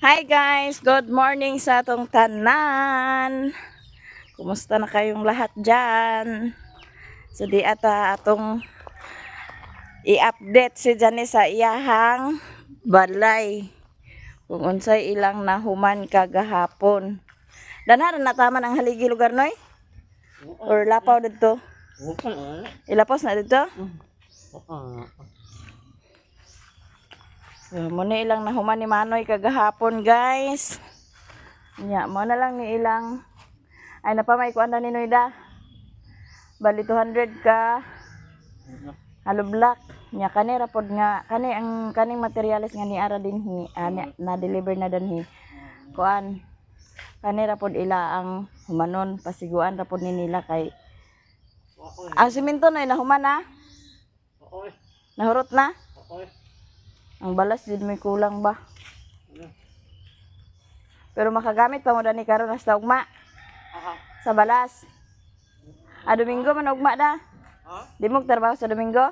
Hi guys, good morning sa atong tanan. Kumusta na kayong lahat dyan? So di ata atong i-update si Janice sa iyahang balay. Kung unsay ilang nahuman kagahapon. Danha na taman ang haligi lugar, Noy? Or lapaw dito? Ilapos na dito? So, muna ilang nahuman ni Manoy kagahapon, guys. Nya, mo na lang ni ilang ay napamay ko ni Noyda. Bali 200 ka hollow block. Nya kani ra pod nga kani ang kaning materyales nga niara dinhi, na deliver na dinhi. Kuan kani ra pod ila ang humanon, pasiguan ra pod ni nila kay ang simento na nahuman na. Nahurot na. Ang balas jud may kulang ba? Pero makagamit pa mo dani karon hasta ugma. Sa balas. Ah, Domingo man ugma da. Di mo trabaho sa Domingo?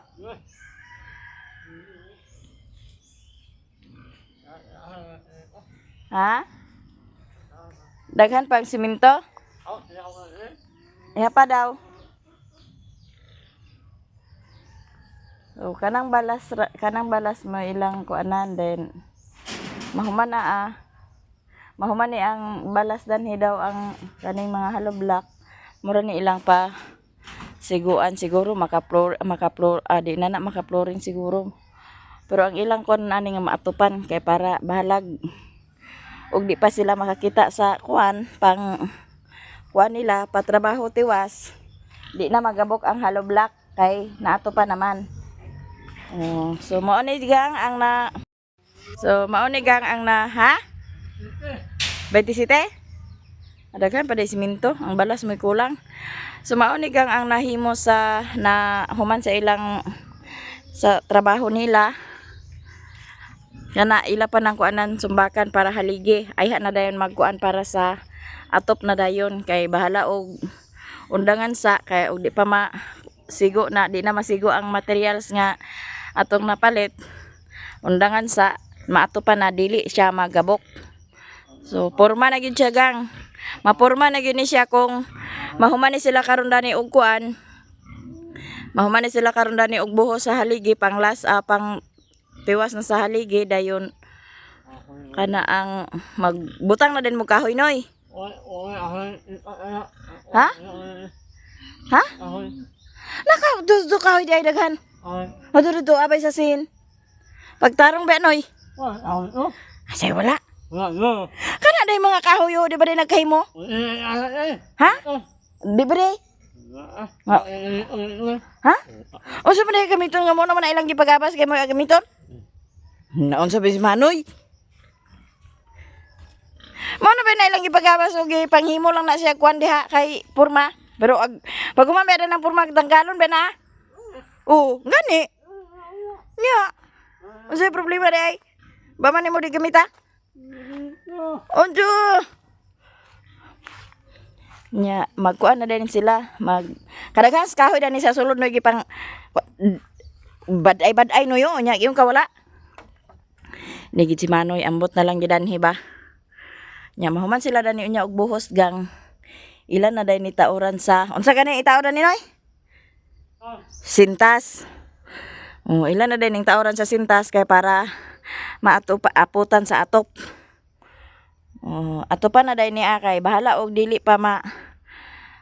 Ha? Daghan pang simento? Iha pa daw. So kanang balas mo ilang kuanan, then mahuman na ah. Mahuman ni ang balas danhi daw ang kaning mga hollow block. Mura ni ilang pa siguan siguro maka-floor maka-floor ah, di na na maka-flooring siguro. Pero ang ilang kuan ani nga maatupan kay para bahalag ug di pa sila makakita sa kuan pang kuan nila patrabaho tiwas, di na magabok ang hollow block kay naato pa naman. Oh, so mao ni gang ang na, ha? 27? Daghan pa day simento, ang balas may kulang. So mao ni gang ang nahimo sa na human sa ilang sa trabaho nila. Kana ila pa nang kuanan sumbakan para haligi. Ayha na dayon magkuan para sa atop na dayon kay bahala og undangan sa kay og di pa ma sigo na, di na masigo ang materials nga atong napalit, undangan sa maato pa na dili siya magabok. So porma na gyud siya, gang. Maporma na gyud ni siya kung mahuman ni sila karon dani og kuan, mahuman ni sila karon dani og buhos sa haligi pang last, pang tiwas na sa haligi. Dayon kana ang magbutang na din mo kahoy, Noy. Ha, ha, naka do, do kahoy di ay daghan. Ado do abay sa sin. Pagtarong ba, Noy? Asay wala. Kana day mga kahoy oh, di ba day nagkahimo? Ha? Di ba day? Ha? Unsa man day gamiton nga mo naman na ilang gipagabas kay mo gamiton? Naunsa ba si Manoy? Mo na ba na ilang gipagabas og panghimo lang na siya kuan diha kay porma. Pero ag pag umamay na ng porma, tanggalon ba na? Oo, gani. Nya. Unsa problema day? Ba man nimo di gamita? Unjo. Nya magkuan na din sila, mag kadaghan sa kahoy dani sa sulod no gipang baday baday no yo nya yung kawala. Ni gid si Manoy ambot na lang gidanhi ba. Nya mahuman sila dani unya og buhos, gang. Ilan na day ni tauran sa unsa gani itauran ni Noy? Sintas. Oh, ilan na din ning tauran sa sintas kay para maato pa aputan sa atop. Oh, ato pa na day ni akay bahala og dili pa ma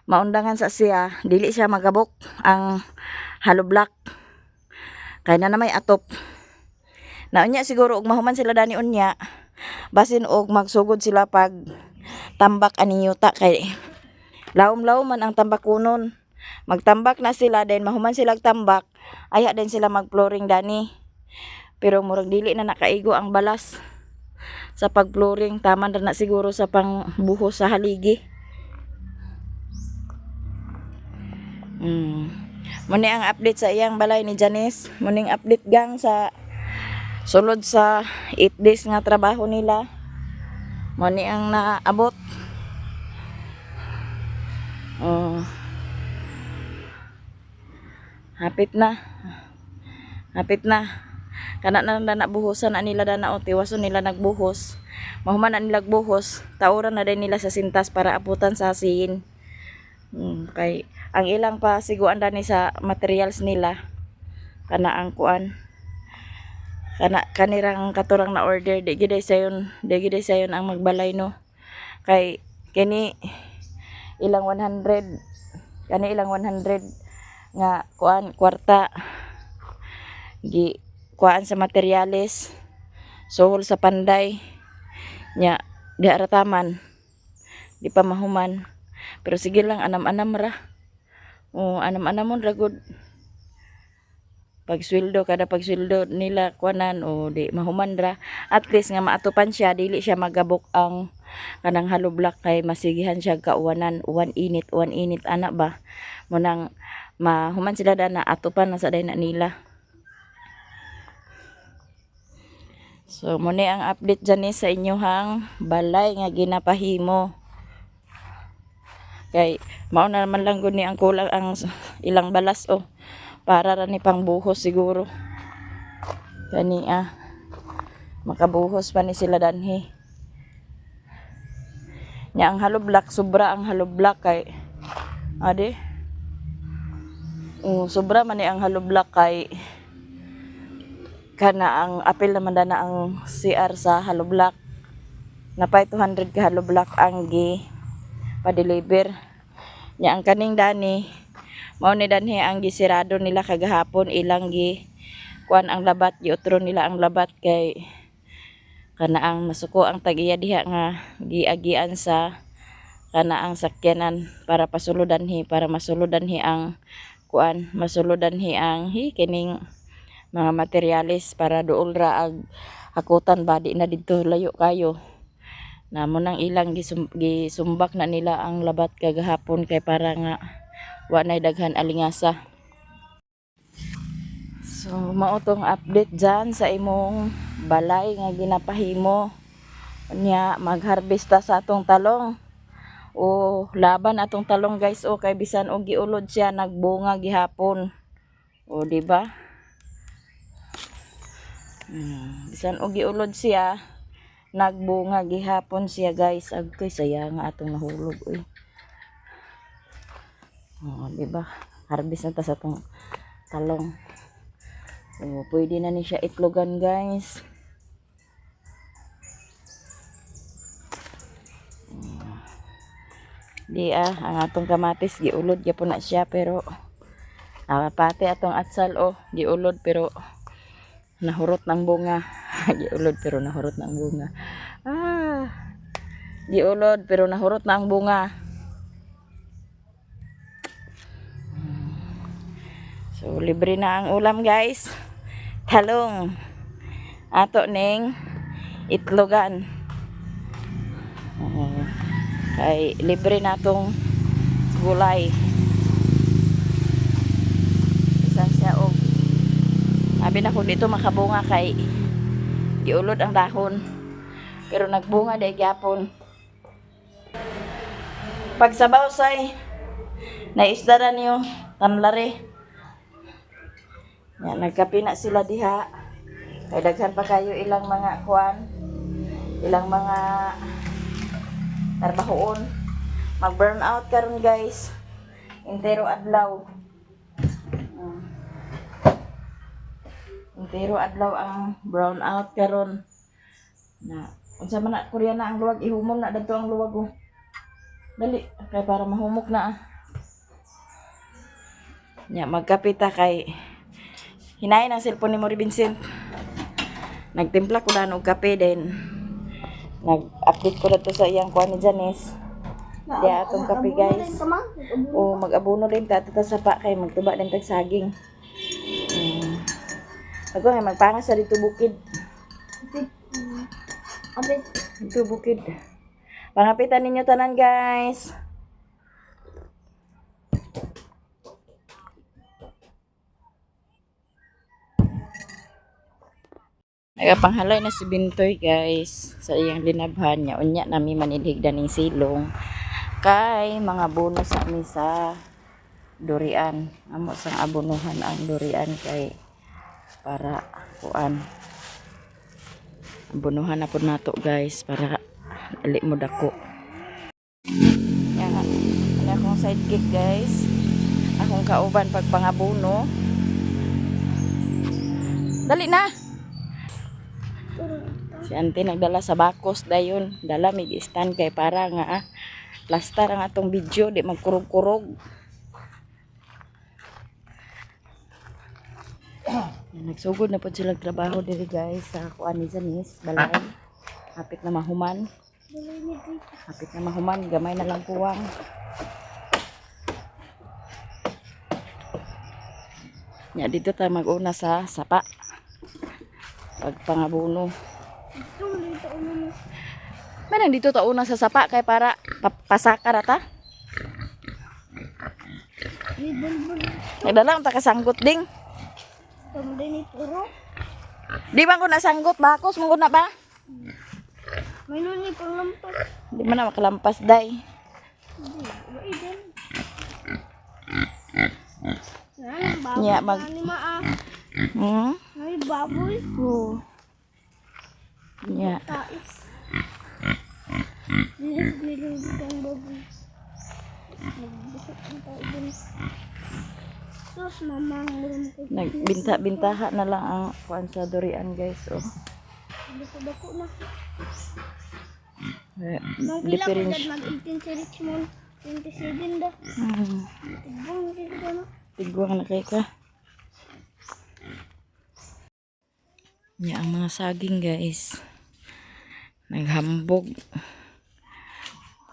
maundangan sa siya, dili siya magabok ang hollow block. Kay na na may atop. Na unya siguro og mahuman sila dani unya, basin og magsugod sila pag tambak ani yuta kay lawom-lawom man ang tambakunon. Magtambak na sila, then mahuman sila tambak, aya din sila mag-flooring dani. Pero murag dili na nakaigo ang balas sa pag-flooring, taman ra na siguro sa pangbuhos sa haligi. Muni ang update sa iyang balay ni Janice. Muning update, gang, sa sulod sa 8 days nga trabaho nila. Muni ang naabot. Oh. Hapit na. Hapit na. Kana na na buhusan na nila dana o tiwason nila nagbuhos. Mahuman na nilag buhos, tauran na din nila sa sintas para aputan sa asin. Kay ang ilang pasiguan dani sa materials nila kana ang kuan kana kanirang katurang na order di gid sayon, di gid sayon ang magbalay, no, kay kini ilang 100, kani ilang 100 nga kuan kwarta gi kuan sa materyales suhol sa panday nya di arataman di pa mahuman, pero sige lang, anam-anam ra, o anam-anamon ra gud pagsweldo, kada pagsweldo nila kuanan o di mahuman ra, at least nga maatupan siya, dili siya magabok ang kanang hollow block kay masigihan siya kauwanan, uwan init, uwan init ana ba. Mo nang mahuman sila dana, atupan na sa day na nila. So mo ni ang update dyan ni sa inyohang balay nga ginapahimo kay mao na naman lang gud ni ang kulang ang ilang balas o para ra ni pangbuhos siguro kani makabuhos pa ni sila danhi. Nya ang hollow block, sobra ang hollow block kay ade oh, sobra man ni ang hollow block kay kana ang apil naman dana ang CR sa hollow block. Napay 200 ka hollow block ang gi pa-deliver. Nya ang kaning dani mao ni danhi ang gisirado nila kagahapon, ilang gi kuan ang labat, giutro nila ang labat kay kana ang masuko ang tag-iya diha nga giagian sa kana ang sakyanan para pasuludan hi, para masuludan hi ang kuan, masuludan hi ang hi kining mga materyales para duol ra ag hakutan ba, di na didto layo kayo na mo nang ilang gisumbak na nila ang labat kagahapon kay para nga wa nay daghan alingasa. So mao tong update dyan sa imong balay nga ginapahimo. Nya magharvesta sa atong talong. O laban atong talong, guys, o kay bisan og giulod siya nagbunga gihapon. O di ba? Bisan og giulod siya nagbunga gihapon siya, guys. Agkoy saya nga atong nahulog oy. O di ba? Harvest na ta sa atong talong. So, pwede na ni siya itlogan, guys. Di ang atong kamatis giulod gyapon na siya, pero pati atong atsal oh giulod pero nahurot ng bunga. Giulod pero nahurot ng bunga. Ah. Giulod pero nahurot na ang bunga. So libre na ang ulam, guys. Talong. Ato ning itlogan. Oo. Kay libre na tong gulay. Bisan siya og abi na kung dito makabunga kay giulod ang dahon. Pero nagbunga day gyapon. Pagsabaw say naisda ra niyo tanlare. Ya, nagkape na sila diha. Kay daghan pa kayo ilang mga kuan, ilang mga trabahoon. Mag-burn out karon, guys. Entero adlaw. Entero adlaw ang brown out karon. Na unsa man na Korea na ang luwag, ihumom na dadto ang luwag oh. Dali kay para mahumok na ah. Nya magkape ta kay hinayin ang cellphone ni Mori Vincent. Nagtimpla ko na og kape din. Nag-update ko na to sa iyang kuan ni Janice. Di atong kape, guys. O mag-abono din ta ta sa pa kay magtuba din tag saging. Ako ay magpangas sa dito bukid. Abit. Dito bukid. Pangapitan ninyo tanan, guys. Nagapanghalay na si Bintoy, guys, sa iyang linabhan niya. Unya nami manilhig daning silong kay mga bonus sa mi sa durian. Amo sang abonohan ang durian kay para kuan. Bunuhan na po nato, guys, para dili mo dako. Yan, ano akong sidekick, guys. Akong kauban pagpangabuno. Dali na! Si auntie nagdala sa bakos dayon. Dala mig stand kay para nga plastar ang atong video di magkurog-kurog. Yan, nagsugod na po sila trabaho diri, guys, sa kuan ni Janice, balay. Hapit na mahuman. Hapit na mahuman, gamay na lang kuwang. Nya dito ta mag-una sa sapa. Pagpangabuno. Manang dito ta una sa sapa kay para pasaka ra ta. Nagdala ta kasanggot ding. Di ba ko nasanggot bakos mo na ba? May nuni pang lampas. Di man na makalampas day. Hindi, wala din. Baboy Nya, mag- ni maa. May baboy. Oo. Nya. Tais. Linis nilunod ang baboy. Nagbusok ang tao dun. Sus, mama, ang ko. Nagbinta-bintaha na lang ang kuan sa durian, guys, oh. Dako-dako na. Eh, Nung pila ko difference. dad mag-18 si Richmond. 27 da. Tigbang dito na. Tigwang na kay ka. Nya ang mga saging, guys. Naghambog.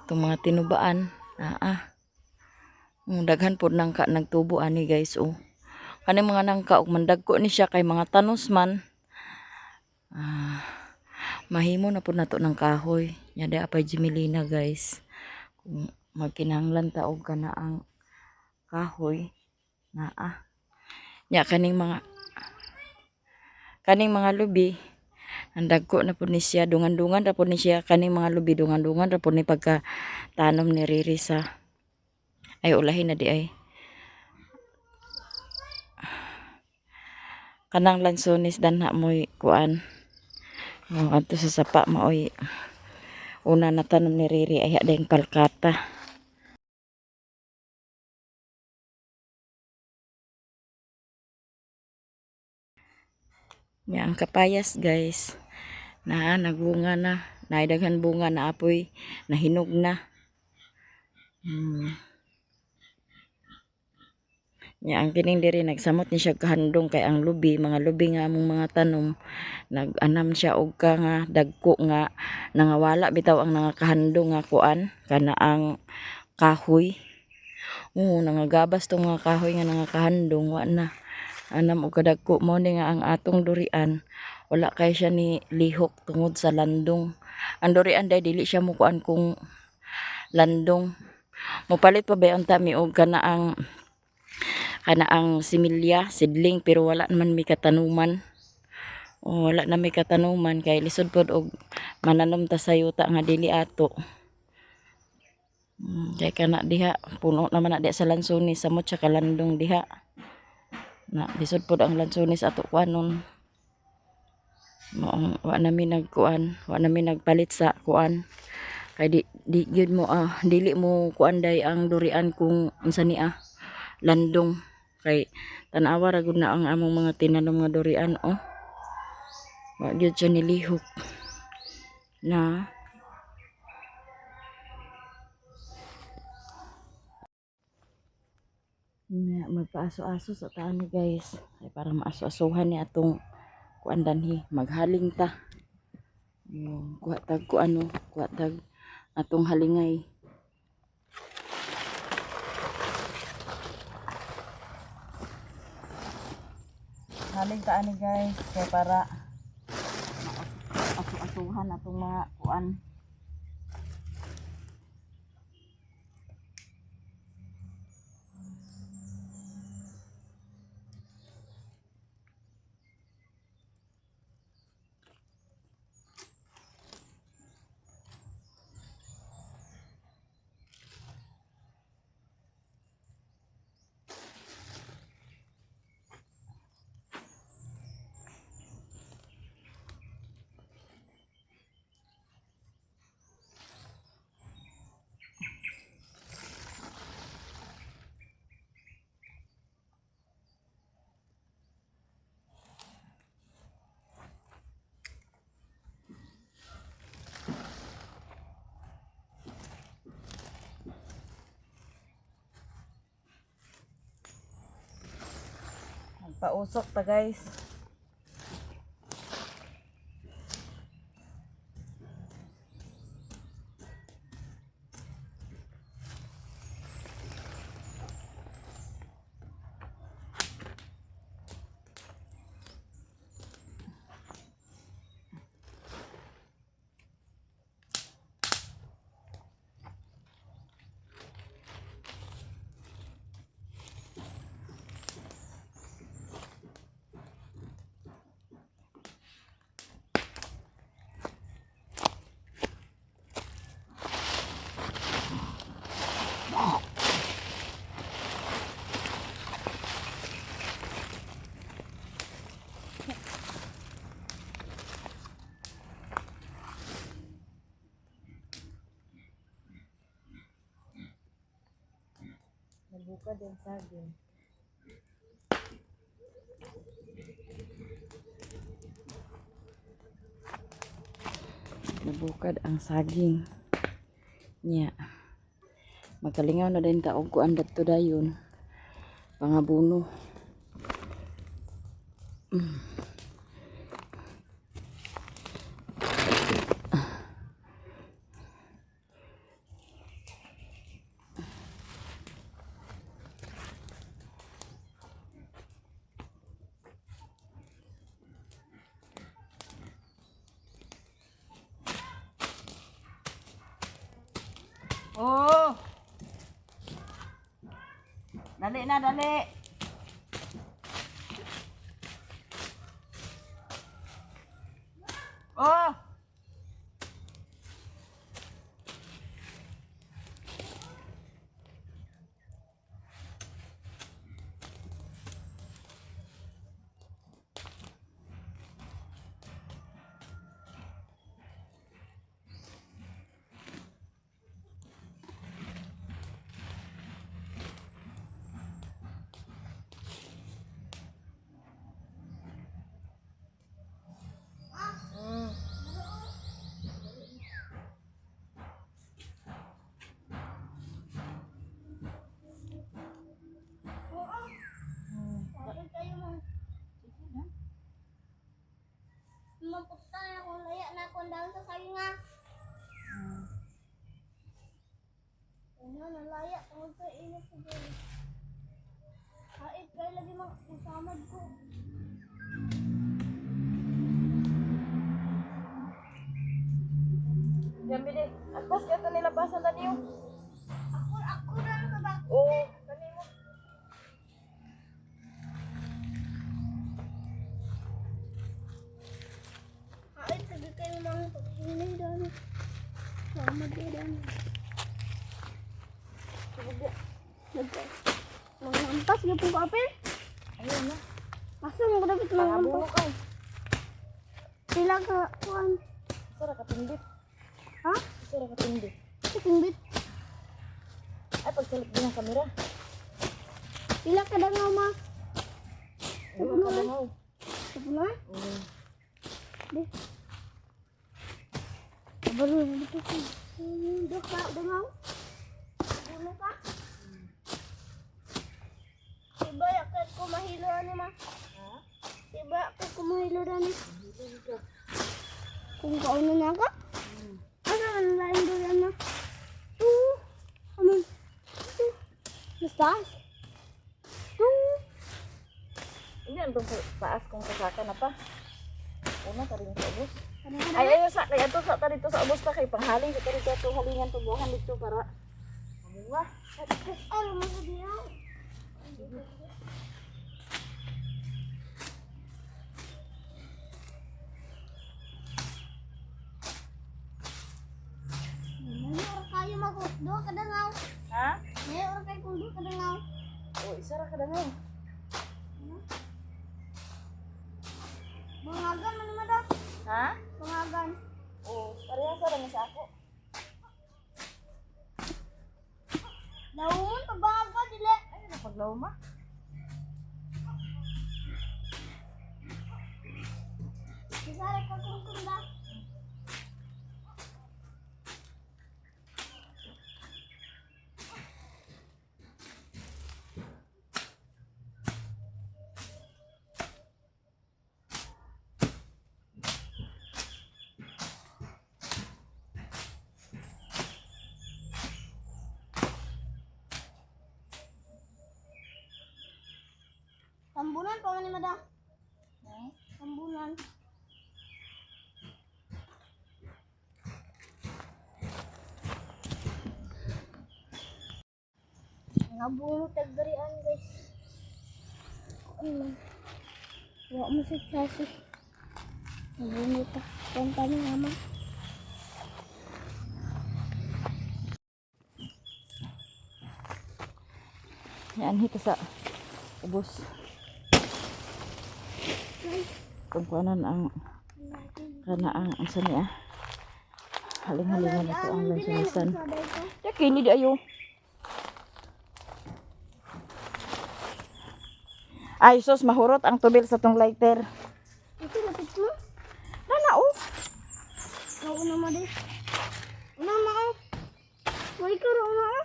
Itong mga tinubaan. Ah. Ang daghan pod nangka nagtubo ani, guys, oh. Kaning mga nangka og mandagko ni siya kay mga tanos man. Mahimo na pod nato ng kahoy. Nya di apay Jimilina, guys. Kung magkinahanglan ta og kana ang kahoy naa. Nya kaning mga lubi ang dagko na pud ni siya, dungan-dungan ra pud ni siya. Kaning mga lubi, dungan-dungan ra pud ni pagka tanom ni Riri sa ay ulahin na di ay kanang lansones danha mo'y kuan. Mo adto sa sapa maoy una na tanom ni Riri ay dayng palkata. Nya ang kapayas, guys, na nagbunga na, naidaghan bunga na apoy nahinog na. Nya ang kining diri nagsamot ni siya kahandong kay ang lubi, mga lubi nga among mga tanom, nag-anam siya og ka nga dagko nga nangawala bitaw ang nangakahandong nga kuan kana ang kahoy. Oo, nangagabas tong mga kahoy nga nangakahandong, wa na. Anam og kadagko mo ni nga ang atong durian wala kay siya ni lihok tungod sa landong. Ang durian day dili siya mukuan kung landong. Mopalit pa ba unta mi og kana ang similya, sidling, pero wala naman mi katanuman. O, wala na mi katanuman kay lisod pod og mananom ta sa yuta nga dili ato. Kay kana diha puno naman na diha sa lansones, samot siya kalandong diha. Na lisod pod ang lansones ato kuanon. Maong wa na mi nagkuan, wa na mi nagpalit sa kuan. Kay di gyud mo dili mo kuan day ang durian kung unsa ni landong, kay tan-awa ra gud na ang among mga tinanom nga durian, oh. Wa gyud siya nilihok na. Nya, magpaaso-aso sa taan ni, guys, ay para maaso-asuhan ni atong kuan danhi, maghaling ta. Kuha tag ku ano, kuha tag atong halingay. Haling ta ani, guys, kay para aso-asuhan atong mga kuan. Magpausok ta, guys. Nagbuka din saging. Nabukad ang saging. Nya. Magkalingaw na din taog ko ang dato dayon. Pangabuno. Oh! Dali na, dali! Oh! Oo. Bakit kayo man? Mapusta na akong laya na akong dahon sa saging nga. Ano, nalaya. Tungod sa init sa dahon. Kahit kayo lagi mga usamad ko. Jambi. Agpas ka nila pasan na niyo. Ako na sa bak. Oo, kanimo. Kahit lagi kayo mga pag-inay dahon. Samad kayo dahon. Nagka. Mga ampas, gapong kape. Ayun na. Asa mo dapat mga Pangabuno ampas? ka. Sila ka, kuan. Isa ra ka tindit. Ha? Isa ra ka tindit. Timbit. Ay, pagsalit din ang kamera. Pila ka dangaw ma? Duha ka langaw. Sapuno eh? Oo. Di. Kabalo na dito ko. Duha ka dangaw. Sapuno ka? Iba yakit ko mahilo ani ma. Ha? Iba yakit ko mahilo ani. Hindi ka. Kung kauna na ka? Asa man lain durian ma? Tu. Aman. Tu. Mas taas. Tu. Hindi, andong sa taas kung kasaka na pa. Una, ta rin sa ubos. Ano ka na? Ay, ayo sa, kay ato sa ta dito sa ubos pa kay panghaling sa dito ato halingan tubuhan dito para mamunga. Ay, lumusod niya. Mayor kayo magdo ka dangaw. Ha? Mayor kayo kung do ka dangaw. O, isa ra ka dangaw. Bangagan man naman daw. Ha? Bangagan. O, parehas ra ni sa ako. Lawon pag bangagan dili. Ay, na paglawma. Bisara ka kung kunda. Tambunan pa man ni Mada. Tambunan. Nabunot tagdarian, guys. Ano? Wa mo sa klase. Nabunot ta. Punta ni mama. Yan hito sa ubos. Kung kuanan ang kana ang unsa niya. Haling-halingan ito ang lansunisan. Ya kini di ayo. Ay sus, mahurot ang tubil sa tong lighter. Ito lapit mo. Nana oh. Ako na ma di. Una ma oh. May ikaw ra una oh.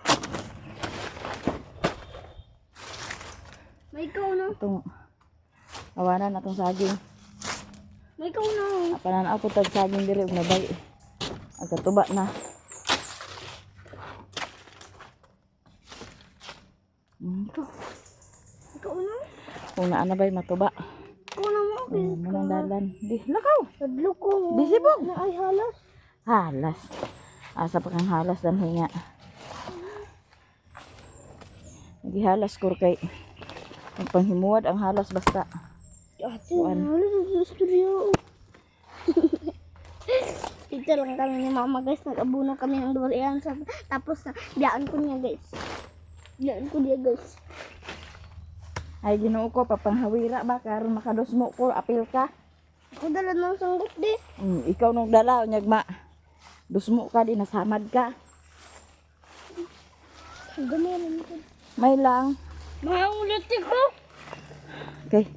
May ikaw na. Itong awanan atong saging. May ikaw na. Oh. Apanan ako tag saging diri ug nabay. Ang katuba na. Ito. Ikaw na. Kung naa na ba'y matuba. Ikaw na mo. Oh, manang dalan. Di, lakaw. Tadlo ko. Di sibog. Na ay halas. Halas. Asa pa kang halas dan hinga. Nagihalas ko kay ang panghimuwad ang halas basta. Ate, halas sa studio. Dito lang kami ni Mama, guys. Nag-abuno kami ng durian. Sa, tapos, biyaan ko niya, guys. Biyaan ko niya, guys. Ay, Ginoo ko, papanghawira ba karon makadusmo ko, apil ka. Ako dala ng sanggot di. Ikaw nung dala unyag ma. Dusmo ka di nasamad ka. Ang gamay ko. May lang. Mahangulit ko. Okay.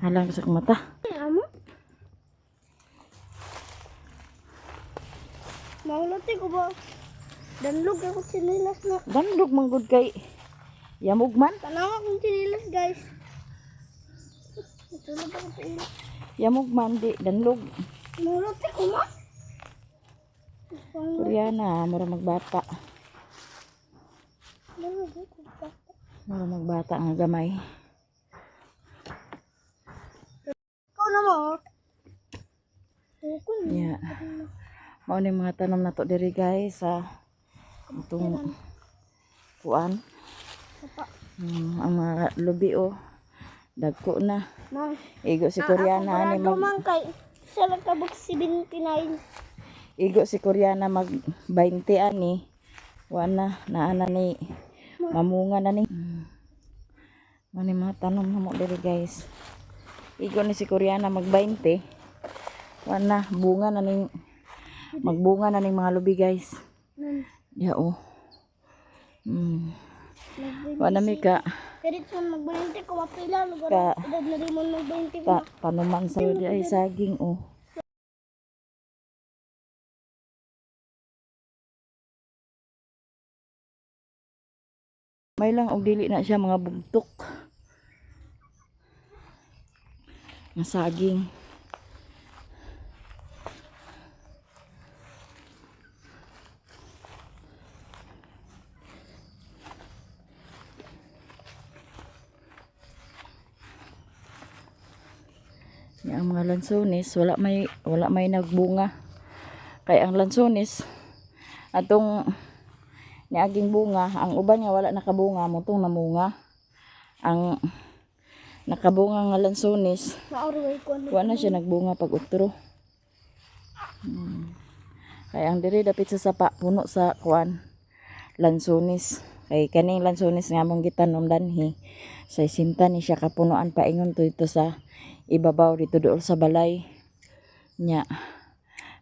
Halang sa akong mata. Ay, amo? Mahulat ko ba? Danlog ako chinilas na. Dandog manggod kay yamog man. Tanawa akong chinilas, guys. Natulog ako sa ilo. Yamog man di danlog. Mahulat ko ma. Pang- Koreana, mura magbata. Danlog ako pa. Mura magbata nga gamay. Ikaw na mo. Tukol. Yeah. Mao ni mga tanom nato diri, guys, sa itong kuan. Sapa. Ang mga lubi oh. Dagko na. Ma. Igo si Koreana ani Ako mag man kay sa lang kabuk 79. igo si Koreana mag 20 ani. Wa na naana ni mamunga na ni. Mao ni mga tanom na mo diri, guys. Igo ni si Koreana mag 20. Wa na bunga na ning magbunga na ning mga lubi, guys. Nan. Ya oh. Wa na mi ka Pero ito mag-20 ko mapila lugar. Edad na rin mo mag-20 ko. pa, panuman sa di ay saging oh. May lang og dili na siya mga bugtok. Nga saging. Ya, ang mga lansones wala may nagbunga. Kay ang lansones atong niaging bunga, ang uban nga wala nakabunga motong namunga. Ang nakabunga nga lansones, Naorway ko ano. wala na siya nagbunga pag utro. Kay ang diri dapit sa sapa puno sa kuan lansones. Kay kaning lansones nga mong gitanom danhi sa isinta ni siya kapunuan paingon to dito sa ibabaw dito dool sa balay nya.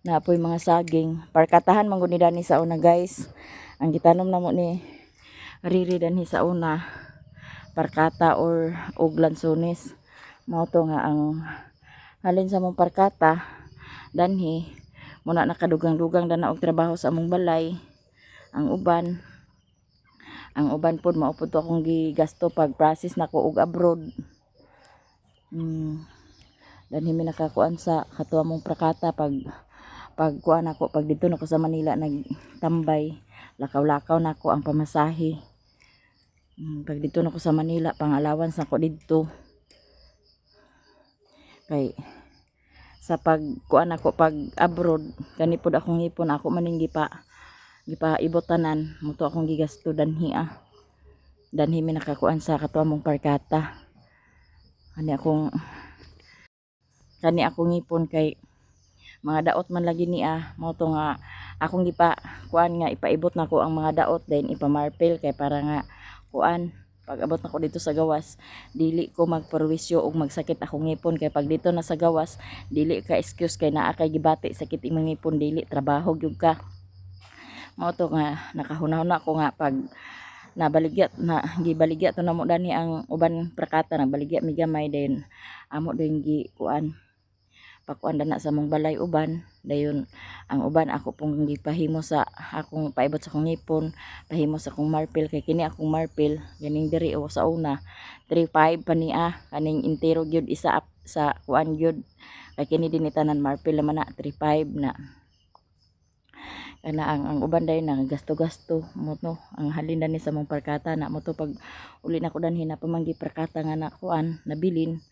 Naapoy mga saging. Parkatahan man gud ni dani sa una, guys. Ang gitanom namo ni Riri danhi sa una parkata or og lansones. Mao to nga ang halin sa mong parkata danhi muna nakadugang-dugang dana og trabaho sa among balay. Ang uban pod mao pod to akong gigasto pag process nako og abroad. Danhi mi nakakuan sa katuwa mong prakata pag pag kuan ako pag didto nako sa Manila nagtambay, lakaw-lakaw nako ang pamasahe. Pag didto nako sa Manila, pang allowance nako didto. Kay sa pag kuan ako pag abroad, kani pod akong ngipon ako maning gipa gipaibot tanan mo to akong gigasto danhi ah. Danhi mi nakakuan sa kato among parkata. Kani akong kani akong ngipon kay mga daot man lagi niya mo to nga akong gipa kuan nga ipaibot nako ang mga daot, then ipamarpel kay para nga kuan pag abot nako dito sa gawas dili ko magperwisyo og magsakit akong ngipon, kay pag dito na sa gawas dili ka excuse kay naa kay gibati sakit imong ngipon, dili trabaho gyud ka. Mao to nga nakahuna-huna ko nga pag nabaligya na gibaligya to namo dani ang uban prakata, nagbaligya mi gamay, then amo din gi kuan pakuan na sa mong balay uban, dayon ang uban ako pong gipahimo sa akong paibot sa akong ngipon, pahimo sa akong marpel, kay kini akong marpel ganing diri o sa una 35 pa niya kaning entero gyud isa up sa kuan gyud, kay kini din tanan marpel naman na 35 na kana ang uban dayon na gasto-gasto mo no ang halin ni sa mong parkata na mo to. Pag uli na ko danhi na pamanggi parkata nga na kuan nabilin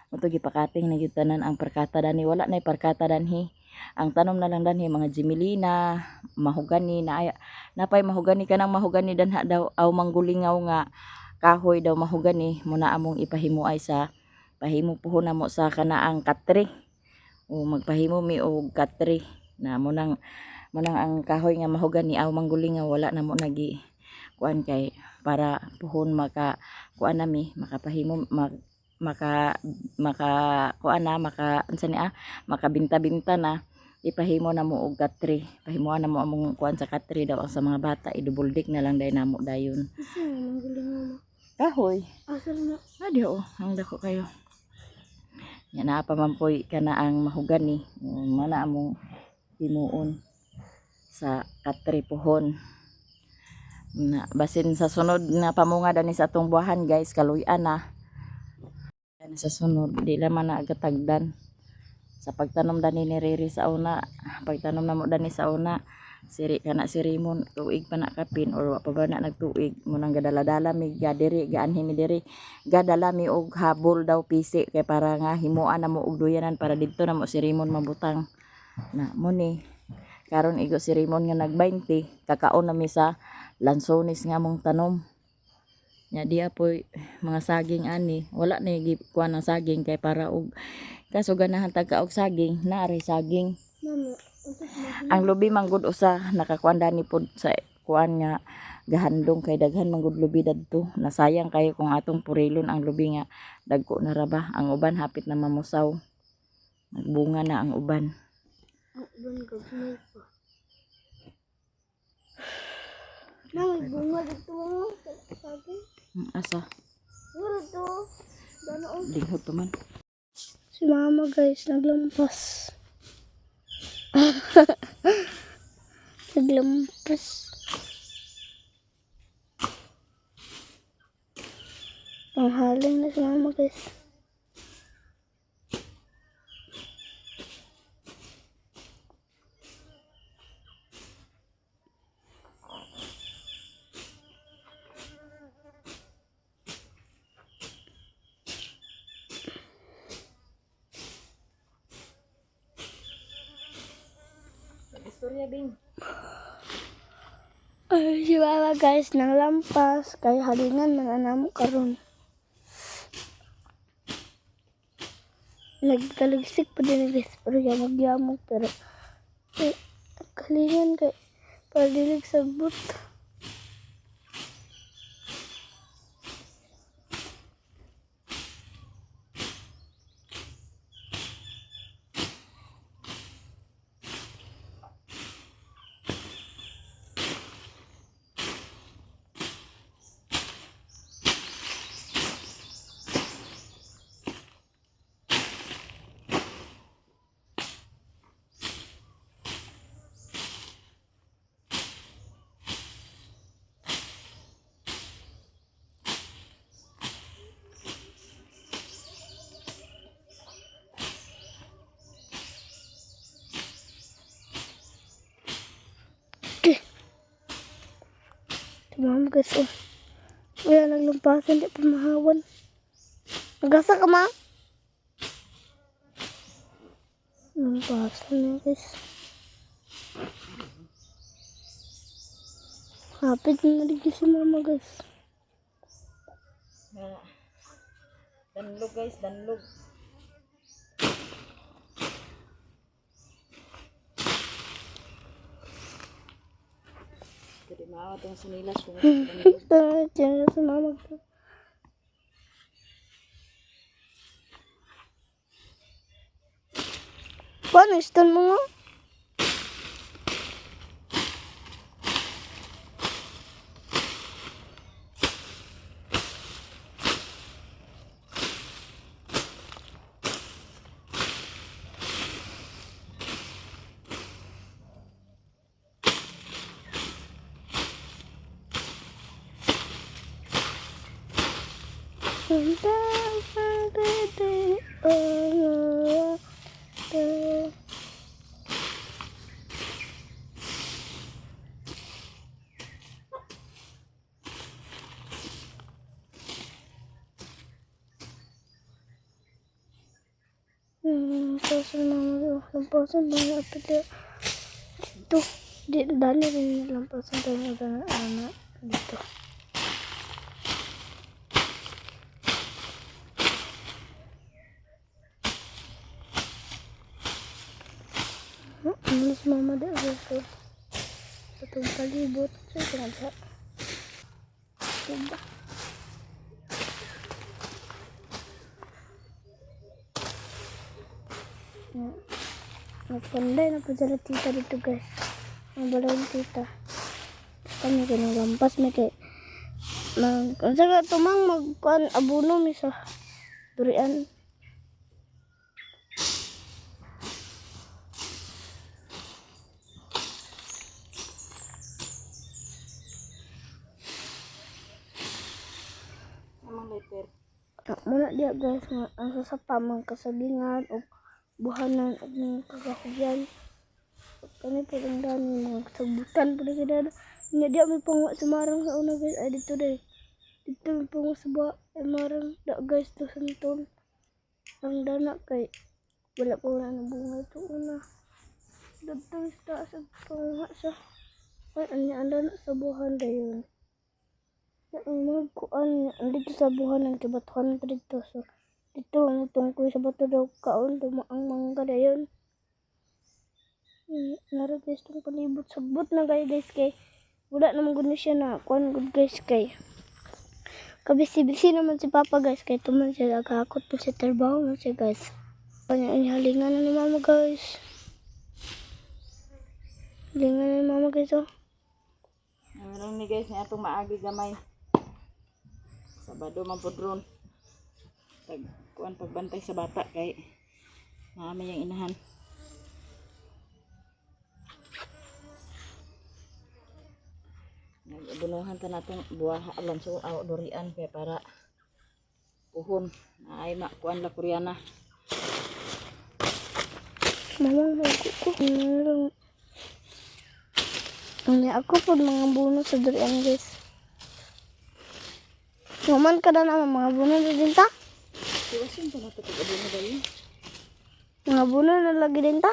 mo to, gipakating na gyud tanan ang parkata dani, wala nay parkata danhi. Ang tanom na lang danhi mga jimilina, mahogani na ay, napay mahogani, kanang mahogani danha daw aw manggulingaw nga kahoy daw mahogani mo na among ipahimo ay sa pahimo puhon namo sa kanaang katre o magpahimo mi og katre na mo nang ang kahoy nga mahogani aw manggulingaw wala na mo nagi kuan kay para puhon maka kuan nami makapahimo maka maka kuan na maka unsa ni ah makabinta-binta na, ipahimo na mo og katre, pahimuan na mo among kuan sa katre daw ang sa mga bata, idubuldik na lang day namo dayon. Isa nga mangguling mo. Kahoy. Asa na? Adi oh, ang dako kayo. Yan na pa man poy kana ang mahugani. Mana among himuon sa katre puhon. Na basin sa sunod na pamunga dani sa atong buwahan guys, kaluy-an na. Yan sa sunod, di laman na agatagdan. Sa pagtanom dani ni Riri sa una, pagtanom na mo dani sa una, siri kana si Raymond, tuig pa na kapin or wa pa ba na nagtuig, mo nang gadala-dala mi gadiri, gaanhi mi diri, gadala mi og habol daw pisi kay para nga himuan na mo og duyanan para didto na mo si Raymond mabutang. Na mo ni karon igo si Raymond nga nag 20, kakaon na mi sa lansones nga mong tanom. Nya diya poy mga saging ani, wala na gikuan ng saging kay para og kaso ganahan tag ka og saging, naa ray saging. Mama, unsa ma? Ang lubi manggod usa nakakuan dani pod sa kuan nga gahandong kay daghan manggod lubi dadto. Nasayang kayo kung atong purilon ang lubi nga dagko na ra ba. Ang uban hapit na mamusaw. Nagbunga na ang uban. Ang uban gagmay pa. Na may bunga dito mo. Sabi. Asa Wala to. Dano oh. linghod pa man. Si mama guys, naglampas. Naglampas. Panghaling na si mama guys. Istorya bing. Ay, si mama guys, naglampas. Kay halingan man na namo karon. Nagtaligsik pa din guys, pero yamag-yamog pero eh, kalingan kay para dilig sa but. Okay. Si mama guys, oh. Wala naglampasan, di pa mahawan. Nagasa ka ma? Lampasan na, guys. Hapit na rin si mama, guys. Danlog, guys, danlog. Pwede maawa itong sinilas kung danlog. Diyan si mama. Paano stun mo nga? Lampasan mama, lampasan mama, dito. Di, dali rin lampasan tayo na ana dito. Alis mama da dito. Sa itong palibot. Sa ito. Diba? Nagpanday na po sila tita dito, guys. Ang balaw ni tita. Kami ganun lampas may kay mag ang saga tumang magkuan abono mi sa durian. Amang letter. Ah, muna diya, guys, nga ang sasapa mga kasagingan o buhanan o mga kakahugyan. Kami po ang dami mga kasabutan po na sila. Nga diya may panguha sa marang sa una, guys. Ay dito dahil. Dito may panguha sa ba ay marang da, guys, to santol. Ang dana kay wala pa wala ng bunga ito una. Dito sa taas ang panguha sa ay anya ang dana sa buhan dayon. Ang magkuan dito sa buhanan kay batuhan pa dito, so dito ang tungkoy sa bato daw kaon dumaang mangga dayon. Nara, guys, tong palibot sabot na kayo, guys, kay wala naman gud ni siya na kuan gud, guys, kay kabisi-bisi naman si papa, guys, kay tuman siya nagahakot po sa trabaho man siya, guys. Kanya ang halingan na ni mama, guys. Halingan na ni mama, guys, oh. Meron ni, guys, ni atong maagi gamay. Sabado man pud ron. Pag kuan pagbantay sa bata kay naami yung inahan. Nag-abunuhan ta natong buwaha lanso aw durian kay para puhon ay makuan la koreana. Mama, mag ko. Ano lang. Ano ako po mga buno sa durian, guys. Naman ka na naman mga buno na din ta. Tiwasin pa nato pag abuno dayon. Mga buno na lagi din ta.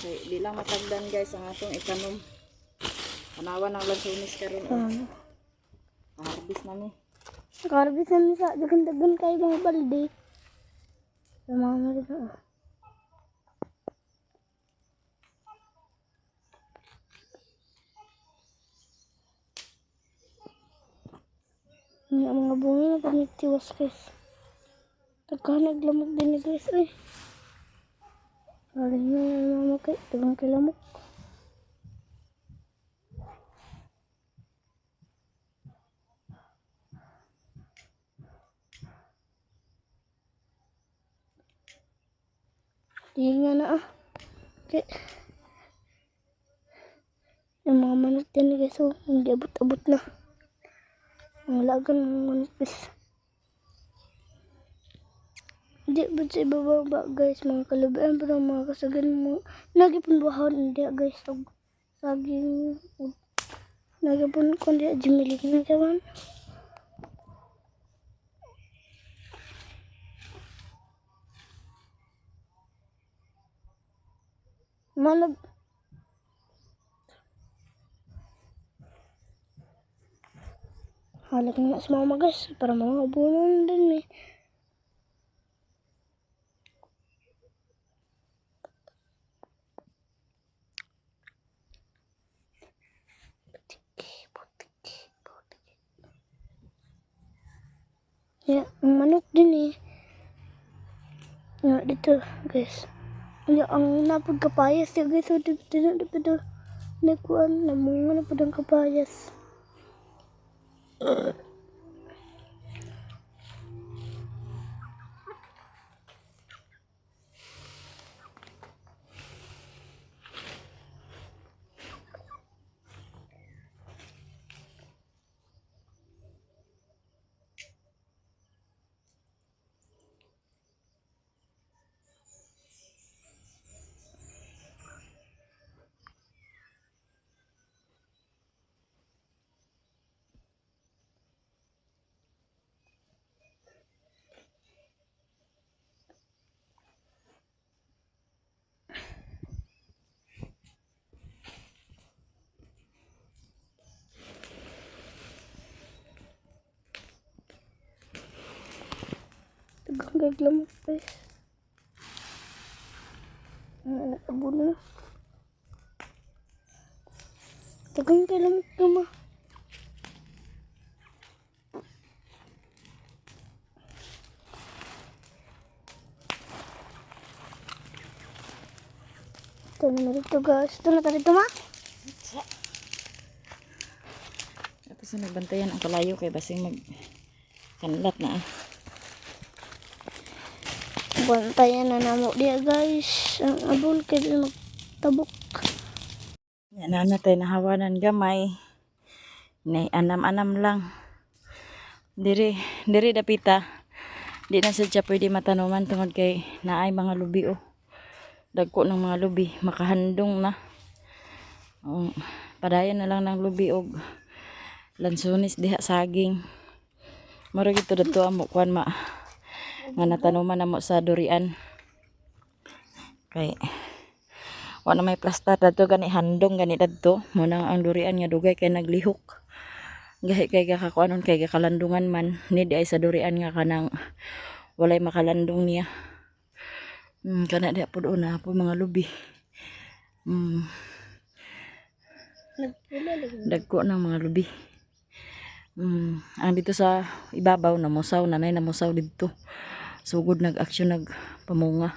Kay di lang matagdan, guys, ang atong itanom. Tanawan ang lansones karon oh. Ano? Harvest na ni. Karbis na misa. Dagan-dagan kayo mga balde. Sa mama rin oh. Ang mga bunga na pamitiwas, guys. Nagkanag lamok din ni, guys. Ay. Galing na yung mama kay. Tagang kay lamok. Di nga na ah. Okay. Yung mga manok din, guys. Oh, hindi abot-abot na. Ang lagan ng manok, guys. Hindi ba sa ibaba ba, guys, mga kalubian pero mga kasagan mo lagi pong buhaw hindi, guys, og saging og lagi pong kundi jimilig na kawan. Manag Halak na sa mama, guys, para mga ubunan din eh. Putiki, putiki, putiki. Yeah, ang manok din eh. Yeah, dito, guys. Yeah, ang napod kapayas ya, guys. So, dito, dito, dito, dito. Nagkuan, namunga na po ang kapayas. Daghang gaglamok, guys. Ang nag-abo na. Daghang gaglamok na ma. Ito na dito, guys. Ito na tayo dito, ma. Tapos na nagbantayan ang kalayo kay basing mag kanlat na ah. Bantayan na namo diya, guys. Ang abon kay di magtabok. Yan na natay nahawanan gamay. Nay anam-anam lang. Diri, diri dapita. Di na sad siya pwede matanuman tungod kay naay mga lubi oh. Dagko ng mga lubi, makahandong na. Oh, padayon na lang ng lubi og lansones diha saging. Mura gito dadto amo kuan ma nga natanuman namo sa durian. Kay wa na may plastar dadto gani handong gani dadto mo nang ang durian nga dugay kay naglihok. Gahi kay gakakuanon kay gakalandungan man ni di ay sa durian nga kanang walay makalandong niya. Kana diha pud una po mga lubi. Nagpula lagi. Dagko ng mga lubi. Ang dito sa ibabaw namusaw nanay namusaw didto. Sugod nag-aksyon nagpamunga.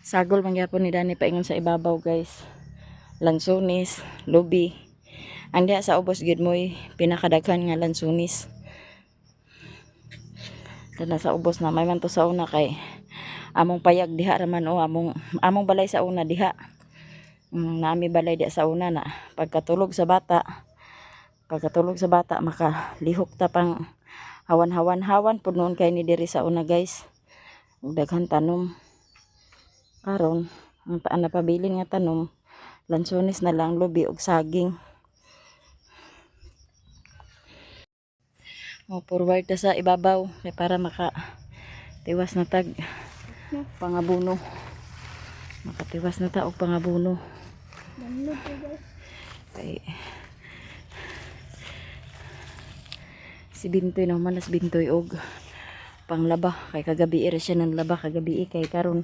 Sagol man gyapon ni Dani paingon sa ibabaw, guys. Lansones, lubi. Ang diha sa ubos gid mo'y pinakadaghan nga lansones. Dana sa ubos na may man to sa una kay among payag diha raman o among among balay sa una diha. Naami balay diha sa una na pagkatulog sa bata makalihok ta pang hawan-hawan hawan pud noon kay ni diri sa una, guys. Ug daghan tanom. Karon ang taan napabilin nga tanom lansones na lang, lubi ug saging. Mo forward ta sa ibabaw kay para maka tiwas na tag pangabuno. Makatiwas na ta og pangabuno. Damlog ko, guys. Kay si Bintoy naman nas Bintoy og panglaba kay kagabi ira siya ng laba kagabi kay karon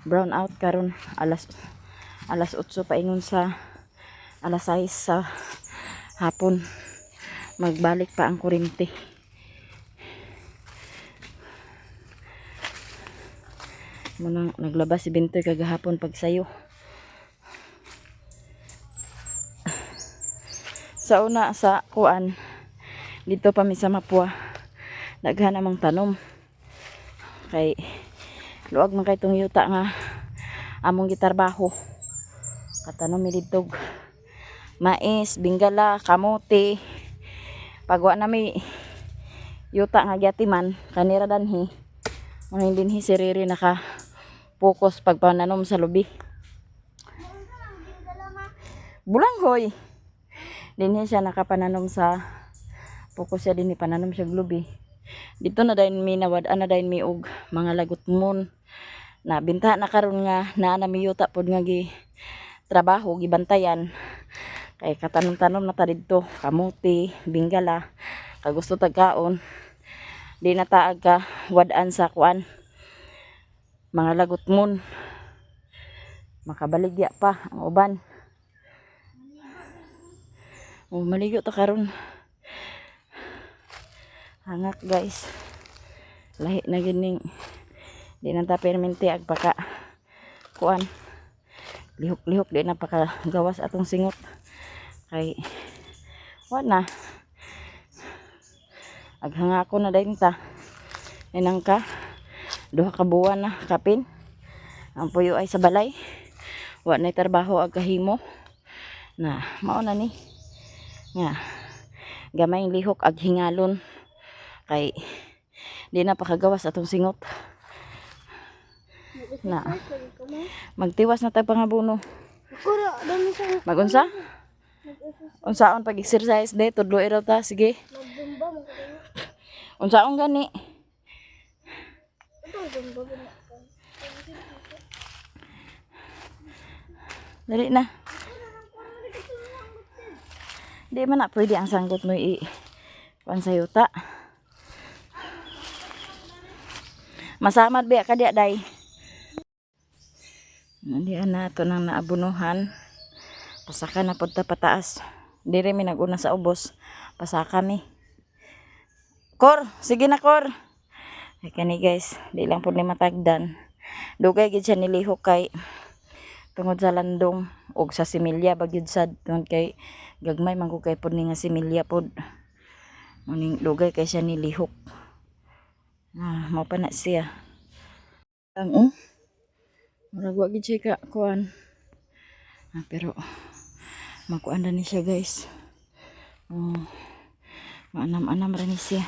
brown out karon alas alas 8 paingon sa alas 6 sa hapon magbalik pa ang kuryente. Munang naglaba si Bintoy kagahapon pagsayo. Sa una sa kuan dito pa mi sa Mapua daghan among tanom kay luag man kay tong yuta nga among gitarbaho. Katanom mi didto og mais, binggala, kamote. Pag wa na mi yuta nga giatiman kanira danhi mga dinhi si Riri naka focus pagpananom sa lubi. Bulanghoy dinhi siya nakapananom sa focus siya dinhi pananom siya og lubi. Dito na dayon mi nawad-an na dayon mi og mga lagutmon. Na binta na karon nga naa na mi yuta pod nga gi trabaho gibantayan. Kay katanom-tanom na ta didto, kamuti, binggala, kagusto tag kaon. Di na ta ka wad-an sa kuan mga lagutmon. Makabaligya pa ang uban. Oh, maligo ta karon. Hangak, guys. Lahi na gining di na ta permente ag paka kuan. Lihok-lihok di na paka gawas atong singot. Kay wa na. Aghangako na dayon ta. Inang ka 2 ka buwan na kapin. Ang puyo ay sa balay. Wa na trabaho ag kahimo. Na mao na ni nga gamay lihok ag hingalon kay di na pakagawas atong singot na Mag-exercise ka mo. magtiwas na tayo pangabuno. Ako ra, dami sa Magunsa mag-exercise. Unsaon pag exercise de tudlo raw ta, sige. Mag-zumba mo ka. Unsaon gani? Ito zumba ba na? Dali na. Di man na pwede ang sanggot mo i kuan sa yuta. Masamad biya ka diya day. Hindi na ito nang naabunuhan. Pasaka na punta pataas. Dire mi naguna sa ubos. Pasaka mi. Kor, sige na, kor. Ay kani guys, di lang po ni matagdan. Dugay gid siya nilihok kay tungod sa landong og sa similya bagyud sad, tungod kay gagmay man ko kay pod ni nga similya pod. Muning dugay kay siya nilihok. Ah, mao pa na siya. Ang oh. Murag wa gid siya ka kuan. Ah, pero makuan na ni siya, guys. Oh. Maanam-anam ra ni siya.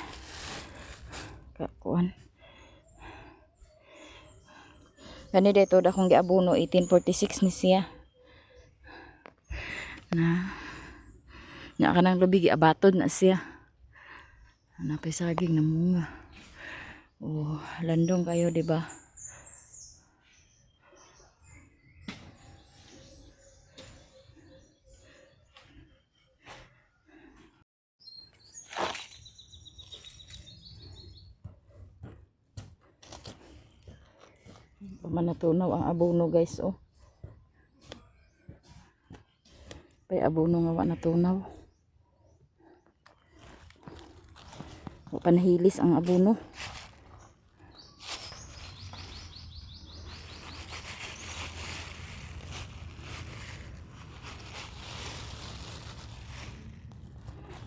Ka kuan. Gani dito akong giabuno, 1846 ni siya. Na. Na kanang lubi giabatod na siya. Napay saging na munga. Oh, landong kayo, di ba? Pamanatunaw ang abono, guys, oh. Pay abono nga wa natunaw. Wa pa nahilis ang abono.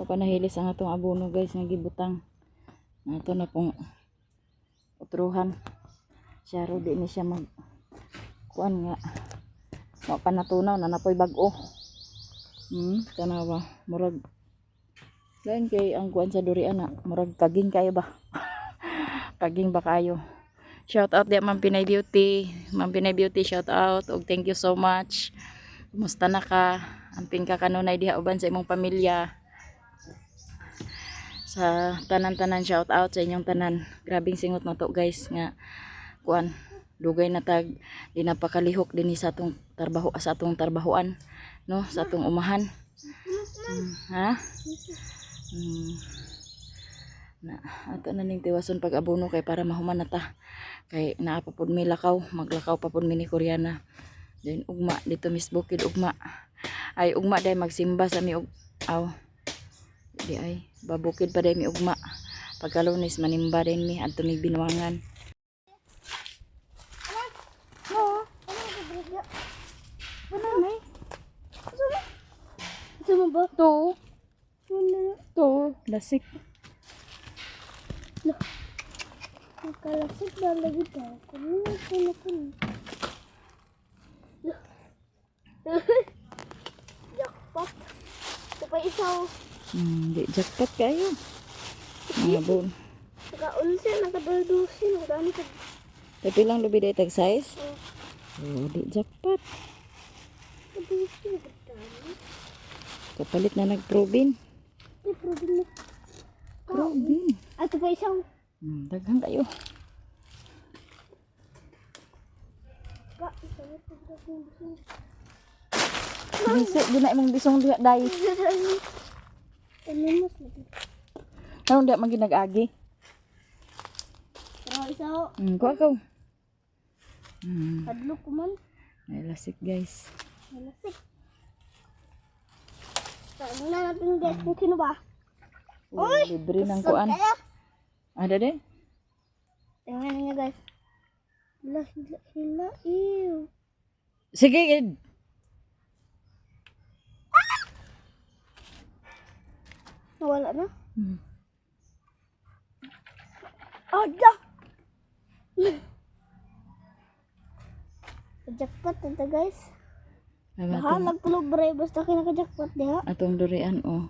Wa pa nahilis ang atong abono, guys, nga gibutang. Nato na pong utruhan. Siya ro di ni siya mag kuan nga wa pa natunaw na napoy bag-o. Tanawa, murag lain kay ang kuan sa durian na, murag kaging kayo ba? Kaging ba kayo? Shout out di Ma'am Pinay Beauty. Ma'am Pinay Beauty, shout out og thank you so much. Kumusta na ka? Amping ka kanunay diha uban sa imong pamilya. Sa tanan-tanan, shout out sa inyong tanan. Grabing singot na to, guys, nga kuan dugay na tag di napakalihok dinhi sa atong trabaho, sa atong tarbahoan, no, sa atong umahan. Ha? Na ato na ning tiwason pag abono kay para mahuman na ta. Kay naa pa pud mi lakaw, maglakaw pa pud mi ni Koreana. Then ugma dito Miss Bukid ugma. Ay ugma dai magsimba sa mi og aw. Di ay babukid pa dai mi ugma. Pagkalunes manimba din mi adto mi Binuangan. No. Ano may? Ito mo ba? To, Ano? to, lasik. Nakalasik na lagi pa. Kuno, kuno, kuno. Jackpot. Ito pa isa. Oh. Di jackpot kayo. Mga bon. Naka-unsa, naka-dusin. Naka-ano ka. Tapi lang lubi day tag size. Oh, di jackpot. Naka-dusin. Naka-dami. Kapalit na nagprobin. Di, problem na. Grabe. Ato pa isang. Daghan kayo. Ka, isang ito akong bisong. Bisi, di na imong bisong diha day. Ano mas lagi? Karon diha man ginag-agi. Pero isa, Kuha ko. Hadlok ko man. Ay, lasik, guys. Malasik. Tingnan natin, guys, kung sino ba. Uy, libre ng kuan. Kaya. Ada de? Tingnan niyo, guys. Hila, hila, hila. Ew. Sige, gid. Nawala na. Ada! Jackpot na guys. Atong, Bahalag kulobre basta kinaka-jackpot diha. atong durian oh.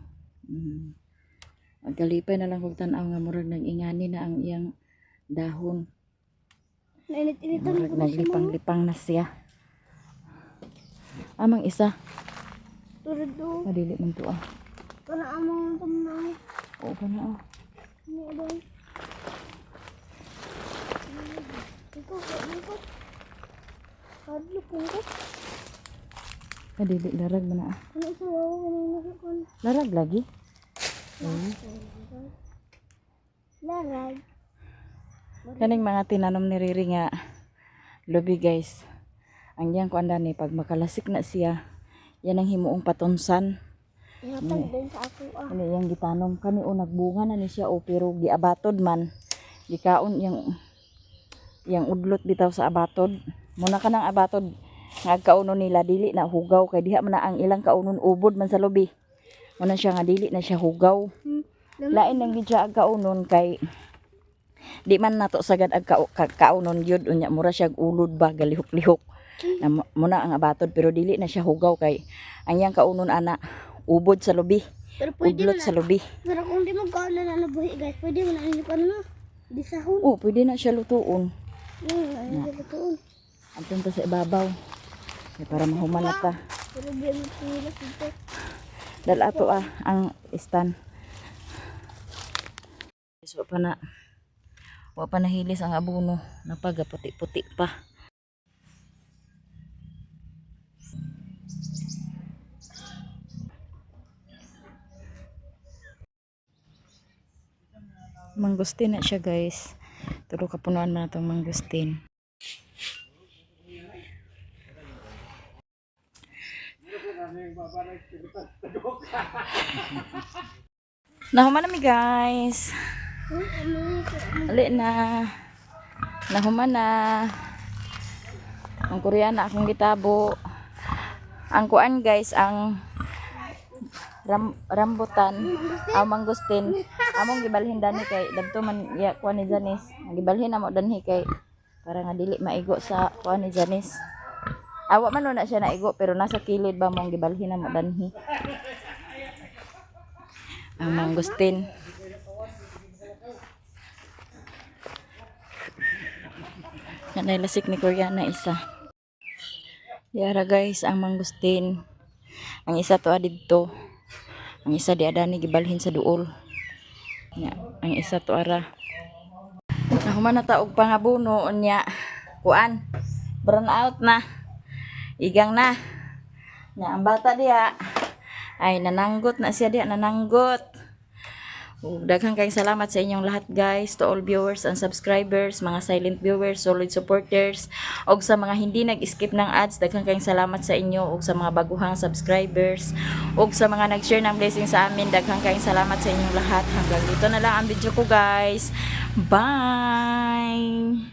Agkalipay na lang kog tan-aw nga murag nag-ingani na ang iyang dahon. Nainit-initan Murag ko na siya mga. naglipang-lipang na siya. Amang isa, Turod do. madili man to ah. Kana among tumay. Oo pa na oh. Ano ba? Ikaw, ikaw. Hadlok ko. Madili larag man na ah. Ano isa wawa ko na ko. Larag lagi. Larag. Kaning mga tinanom ni Riri nga lubi, guys. Ang iyang kuan ni pag makalasik na siya, yan ang himuong patunsan. Ihatag din sa ako ah. Ano iyang gitanom kani o nagbunga na ni siya o pero giabatod man. Gikaon iyang iyang udlot bitaw sa abatod. Muna ka ng abatod nga kaunon nila dili na hugaw kay diha man na ang ilang kaunon ubod man sa lubi. Muna siya nga dili na siya hugaw. Lain lang gid siya ag kaunon kay di man nato sagad ag kaunon gyud unya mura siya og ulod ba galihok-lihok. Na muna ang abatod pero dili na siya hugaw kay ang iyang kaunon ana ubod sa lubi. Pero pwede Udlot mo na. sa lubi. Pero kung di mo kaon na nabuhi, guys, pwede mo na ninyo pa na. Disahon. Oh, pwede na siya lutuon. Ano sa tuon. Antun ta sa ibabaw. Kay para mahuman na ta. Pero di mo sila dito. Dala ato ah ang stand. So pa na wa pa nahilis ang abono, napaga puti-puti pa. Mangustin na siya, guys. Tulo ka punuan man atong mangustin. Nahuman na mi, guys. Ali na. Nahuman na. Ang Koreana akong gitabo. Ang kuan, guys, ang rambutan, ang mangustin. Among gibalhin dani kay dabto man ya kuan ni Janice. Ang gibalhin amo danhi kay para nga dili maigo sa kuan ni Janice. Awa man na siya naigo pero nasa kilid ba mong gibalhin amo danhi. Ang mangustin. Nga lasik ni Koreana isa. Yara, guys, ang mangustin. Ang isa to didto. Ang isa di adani gibalhin sa duol. Nya, ang isa to ara. Nahuman na ta og pangabuno unya. Kuan. Burn out na. Igang na. Na ang bata diha. Ay nananggot na siya diha, nananggot. Ug daghang kayong salamat sa inyong lahat, guys, to all viewers and subscribers, mga silent viewers, solid supporters, og sa mga hindi nag-skip ng ads, daghang kayong salamat sa inyo, og sa mga baguhang subscribers, og sa mga nag-share ng blessing sa amin, daghang kayong salamat sa inyong lahat. Hanggang dito na lang ang video ko, guys. Bye!